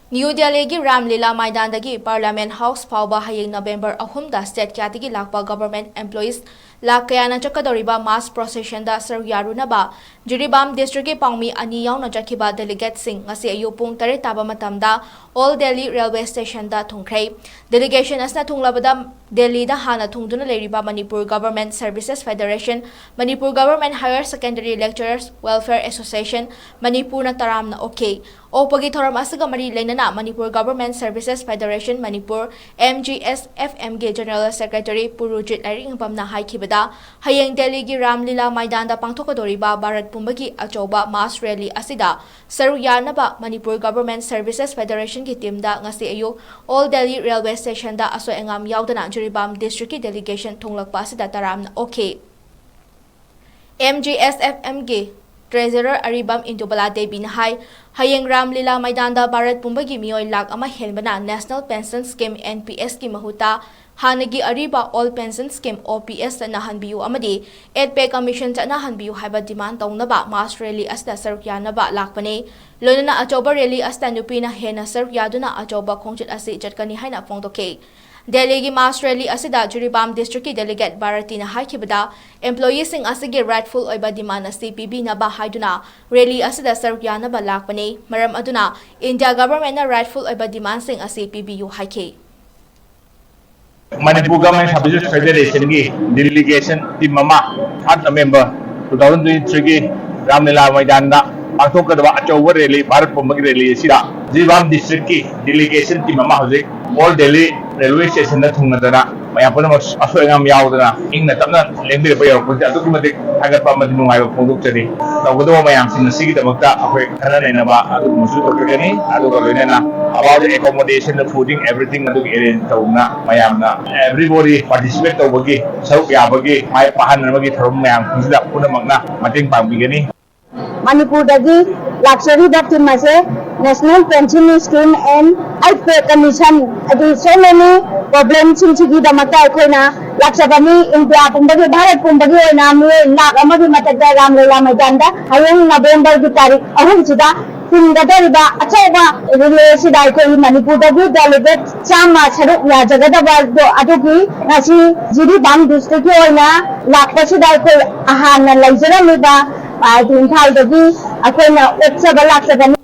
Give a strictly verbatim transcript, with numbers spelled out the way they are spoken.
New ꯗꯦꯜꯂꯤꯒꯤ ꯔꯥꯝ ꯂꯤꯂꯥ ꯃꯥꯏꯗꯥꯟꯗꯒꯤ parliament house ꯐꯥꯎꯕ ꯍꯌꯦꯡ ꯅꯕꯦꯝꯕꯔ ꯑꯍꯨꯝꯗ ꯁ꯭ꯇꯦꯠ ꯀꯌꯥꯗꯒꯤ ꯂꯥꯛꯄ ꯒꯚꯔꯟꯃꯦꯟꯠ ꯑꯦꯝꯄ꯭ꯂꯣꯌꯤꯁ ꯂꯥꯈ ꯀꯌꯥꯅ ꯆꯠꯀꯗꯧꯔꯤꯕ ꯃꯥꯁ ꯄ꯭ꯔꯣꯁꯦꯁꯟꯗ ꯁꯔꯨꯛ ꯌꯥꯔꯨꯅꯕ ꯖꯤꯔꯤꯕꯥꯝ ꯗꯤꯁꯇ꯭ꯔꯤꯛꯀꯤ ꯄꯥꯎꯃꯤ ꯑꯅꯤ ꯌꯥꯎꯅ ꯆꯠꯈꯤꯕ ꯗꯦꯂꯤꯒꯦꯠꯁꯤꯡ ꯉꯁꯤ ꯑꯌꯨꯛ ꯄꯨꯡ ꯇꯔꯦꯠ ꯇꯥꯕ ꯃꯇꯝꯗ ꯑꯣꯜ ꯗꯦꯜꯂꯤ ꯔꯦꯜꯋꯦ ꯁ꯭ꯇꯦꯁꯟꯗ ꯊꯨꯡꯈ꯭ꯔꯦ꯫ ꯗꯦꯂꯤꯒꯦꯁꯟ ꯑꯁꯤꯅ ꯊꯨꯡꯂꯕꯗ ꯗꯦꯜꯂꯤꯗ ꯍꯥꯟꯅ ꯊꯨꯡꯗꯨꯅ ꯂꯩꯔꯤꯕ Manipur government services federation, Manipur government higher secondary lecturers welfare association, ꯃꯅꯤꯄꯨꯔꯅ ꯇꯔꯥꯝꯅ ꯑꯣꯛꯈꯤ꯫ ꯑꯣꯛꯄꯒꯤ ꯊꯧꯔꯝ ꯑꯁꯤꯒ ꯃꯔꯤ ꯂꯩꯅꯅ Manipur government services federation Manipur, MGSFM ꯒꯤ ꯖꯦꯅꯔꯦꯜ ꯁꯦꯀ꯭ꯔꯦꯇꯔꯤ ꯄꯨꯔꯨꯖꯤꯠ ꯂꯥꯏꯔꯤꯛ ꯌꯦꯡꯐꯝꯅ ꯍꯥꯏꯈꯤꯕꯗ, ꯍꯌꯦꯡ ꯗꯦꯜꯂꯤꯒꯤ ꯔꯥꯝ ꯂꯤꯂꯥ ꯃꯥꯏꯗꯥꯟꯗ ꯄꯥꯡꯊꯣꯛꯀꯗꯧꯔꯤꯕ ꯚꯥꯔꯠ ꯄꯨꯝꯕꯒꯤ ꯑꯆꯧꯕ ꯃꯥꯁ ꯔꯦꯂꯤ ꯑꯁꯤꯗ ꯁꯔꯨꯛ ꯌꯥꯅꯕ ꯃꯅꯤꯄꯨꯔ ꯒꯚꯔꯟꯃꯦꯟꯠ ꯁꯔꯚꯤꯁꯦꯁ ꯐꯦꯗꯔꯦꯁꯟꯒꯤ ꯇꯤꯝꯗ ꯉꯁꯤ ꯑꯌꯨꯛ ꯑꯣꯜ ꯗꯦꯜꯂꯤ ꯔꯦꯜꯋꯦ ꯁ꯭ꯇꯦꯁꯟꯗ ꯑꯁꯣꯏ ꯑꯉꯥꯝ ꯌꯥꯎꯗꯅ ꯖꯤꯔꯤꯕꯥꯝ ꯗꯤꯁꯇ꯭ꯔꯤꯛꯀꯤ ꯗꯦꯂꯤꯒꯦꯁꯟ ꯊꯨꯡꯂꯛꯄ ꯑꯁꯤꯗ ꯇꯔꯥꯝꯅ ꯑꯣꯛꯈꯤ꯫ MGSFM ꯒꯤ ꯇ꯭ꯔꯦꯖꯔꯔ ꯑꯔꯤꯕꯝ ꯏꯟꯗꯨꯕꯂꯥ ꯗꯦꯕꯤꯅ ꯍꯥꯏ, ꯍꯌꯦꯡ ꯔꯥꯝ ꯂꯤꯂꯥ ꯃꯩꯗꯥꯟꯗ ꯚꯥꯔꯠ ꯄꯨꯝꯕꯒꯤ ꯃꯤꯑꯣꯏ ꯂꯥꯈ ꯑꯃ ꯍꯦꯟꯕꯅ National Pension Scheme, NPS ꯀꯤ ꯃꯍꯨꯠꯇ ꯍꯥꯟꯅꯒꯤ ꯑꯔꯤꯕ Old Pension Scheme, OPS ꯆꯠꯅꯍꯟꯕꯤꯌꯨ ꯑꯃꯗꯤ ꯑꯦꯠ ꯄꯦ ꯀꯃꯤꯁꯟ ꯆꯠꯅꯍꯟꯕꯤꯌꯨ ꯍꯥꯏꯕ ꯗꯤꯃꯥꯟ ꯇꯧꯅꯕ ꯃꯥꯁ ꯔꯦꯂꯤ ꯑꯁꯤꯗ ꯁꯔꯨꯛ ꯌꯥꯅꯕ ꯂꯥꯛꯄꯅꯤ꯫ ꯂꯣꯏꯅꯅ ꯑꯆꯧꯕ ꯔꯦꯂꯤ ꯑꯁꯤꯗ ꯅꯨꯄꯤꯅ ꯍꯦꯟꯅ ꯁꯔꯨꯛ ꯌꯥꯗꯨꯅ ꯑꯆꯧꯕ ꯈꯣꯡꯆꯠ ꯑꯁꯤ ꯆꯠꯀꯅꯤ ꯍꯥꯏꯅ ꯐꯣꯡꯗꯣꯛꯈꯤ꯫ ꯗꯦꯜꯂꯤꯒꯤ ꯃꯥꯁ ꯔꯦꯂꯤ ꯑꯁꯤꯗ ꯖꯤꯔꯤꯕꯥꯝ ꯗꯤꯁꯇ꯭ꯔꯤꯛꯀꯤ ꯗꯦꯂꯤꯒꯦꯠ ꯚꯥꯔꯇꯤꯅ ꯍꯥꯏꯈꯤꯕꯗ, ꯑꯦꯝꯄ꯭ꯂꯣꯌꯤꯁꯤꯡ ꯑꯁꯤꯒꯤ ꯔꯥꯏꯠꯐꯨꯜ ꯑꯣꯏꯕ ꯗꯤꯃꯥꯟ ꯑꯁꯤ ꯄꯤꯕꯤꯅꯕ ꯍꯥꯏꯗꯨꯅ ꯔꯦꯂꯤ ꯑꯁꯤꯗ ꯁꯔꯨꯛ ꯌꯥꯅꯕ ꯂꯥꯛꯄꯅꯤ꯫ ꯃꯔꯝ ꯑꯗꯨꯅ ꯏꯟꯗꯤꯌꯥ ꯒꯚꯔꯟꯃꯦꯟꯠꯅ ꯔꯥꯏꯠꯐꯨꯜ ꯑꯣꯏꯕ ꯗꯤꯃꯥꯟꯁꯤꯡ ꯑꯁꯤ ꯄꯤꯕꯤꯌꯨ ꯍꯥꯏꯈꯤ꯫ ꯃꯅꯤꯄꯨꯔ ꯒꯚꯔꯟꯃꯦꯟꯠ ꯁꯔꯚꯤꯁꯦꯁ ꯐꯦꯗꯔꯦꯁꯟꯒꯤ ꯗꯦꯂꯤꯒꯦꯁꯟ ꯇꯤꯝ ꯑꯃ ꯊꯥꯔꯠ ꯅꯕꯦꯝꯕꯔ ꯇꯨ ꯊꯥꯎꯖꯟ ꯇ꯭ꯋꯦꯟꯇꯤ ꯊ꯭ꯔꯤꯒꯤ ꯔꯥꯝꯂꯤꯂꯥ ꯃꯩꯗꯥꯟꯗ ꯄꯥꯡꯊꯣꯛꯀꯗꯕ ꯑꯆꯧꯕ ꯔꯦꯂꯤ, ꯚꯥꯔꯠ ꯄꯨꯝꯕꯒꯤ ꯔꯦꯂꯤ ꯑꯁꯤꯗ ꯖꯤꯔꯤꯕꯥꯝ ꯗꯤꯁꯇ꯭ꯔꯤꯛꯀꯤ ꯗꯦꯂꯤꯒꯦꯁꯟ ꯇꯤꯝ ꯑꯃ ꯍꯧꯖꯤꯛ ꯑꯣꯜ ꯗꯦꯜꯂꯤ ꯔꯦꯜꯋꯦ ꯁ꯭ꯇꯦꯁꯟꯗ ꯊꯨꯡꯂꯗꯅ ꯃꯌꯥꯝ ꯄꯨꯝꯅꯃꯛ ꯑꯁꯣꯏ ꯑꯉꯥꯝ ꯌꯥꯎꯗꯅ ꯏꯪꯅ ꯇꯞꯅ ꯂꯦꯡꯕꯤꯔꯛꯄ ꯌꯧꯔꯛꯄꯁꯤꯗ ꯑꯗꯨꯛꯀꯤ ꯃꯇꯤꯛ ꯊꯥꯒꯠꯄ ꯑꯃꯗꯤ ꯅꯨꯡꯉꯥꯏꯕ ꯐꯣꯡꯗꯣꯛꯆꯔꯤ꯫ ꯇꯧꯒꯗꯕ ꯃꯌꯥꯝꯁꯤꯡ ꯑꯁꯤꯒꯤꯗꯃꯛꯇ ꯑꯩꯈꯣꯏ ꯈꯟꯅ ꯅꯩꯅꯕ ꯑꯗꯨꯒꯨꯝꯕꯁꯨ ꯇꯧꯖꯒꯅꯤ꯫ ꯑꯗꯨꯒ ꯂꯣꯏꯅꯅ about the accommodation, the fooding, everything ꯑꯗꯨꯒꯤ ꯑꯦꯔꯦꯟꯖ ꯇꯧꯗꯨꯅ ꯃꯌꯥꯝꯅ everybody participate ꯇꯧꯕꯒꯤ, ꯁꯔꯨꯛ ꯌꯥꯕꯒꯤ, ꯃꯥꯏ ꯄꯥꯛꯍꯟꯅꯕꯒꯤ ꯊꯧꯔꯝ ꯃꯌꯥꯝꯁꯤꯡꯁꯤꯗ ꯄꯨꯝꯅꯃꯛꯅ ꯃꯇꯦꯡ ꯄꯥꯡꯕꯤꯒꯅꯤ꯫ ꯃꯅꯤꯄꯨꯔꯗꯒꯤ ꯂꯥꯛꯆꯔꯤꯕ ꯇꯤꯝ ꯑꯁꯦ National Pension Scheme and Eight Pay Commission, ꯍꯥꯏꯗꯤ so many problemꯁꯤꯡꯁꯤꯒꯤꯗꯃꯛꯇ ꯑꯩꯈꯣꯏꯅ ꯂꯥꯛꯆꯕꯅꯤ꯫ ꯏꯟꯗꯤꯌꯥ ꯄꯨꯝꯕꯒꯤ, ꯚꯥꯔꯠ ꯄꯨꯝꯕꯒꯤ ꯑꯣꯏꯅ ꯃꯤꯑꯣꯏ ꯂꯥꯈ ꯑꯃꯒꯤ ꯃꯊꯛꯇ ꯔꯥꯝꯂꯤꯂꯥ ꯃꯩꯗꯥꯟꯗ ꯍꯌꯦꯡ ꯅꯕꯦꯝꯕꯔꯒꯤ ꯇꯥꯔꯤꯛ ꯑꯍꯨꯝꯁꯤꯗ ꯇꯤꯟꯒꯗꯧꯔꯤꯕ ꯑꯆꯧꯕ ꯔꯤꯂꯦ ꯑꯁꯤꯗ ꯑꯩꯈꯣꯏ ꯃꯅꯤꯄꯨꯔꯗꯒꯤ ꯗꯦꯂꯤꯒꯦꯠ ꯆꯥꯝꯃ ꯁꯔꯨꯛ ꯌꯥꯖꯒꯗꯕꯗꯣ ꯑꯗꯨꯒꯤ ꯉꯁꯤ ꯖꯤꯔꯤꯕꯥꯝ ꯗꯤꯁꯇ꯭ꯔꯤꯛꯀꯤ ꯑꯣꯏꯅ ꯂꯥꯛꯄꯁꯤꯗ ꯑꯩꯈꯣꯏ ꯍꯥꯟꯅ ꯂꯩꯖꯔꯝꯃꯤꯕ, ꯍꯥꯏꯗꯤ ꯏꯝꯐꯥꯜꯗꯒꯤ ꯑꯩꯈꯣꯏꯅ ꯑꯣꯛꯆꯕ ꯂꯥꯛꯆꯕꯅꯤ꯫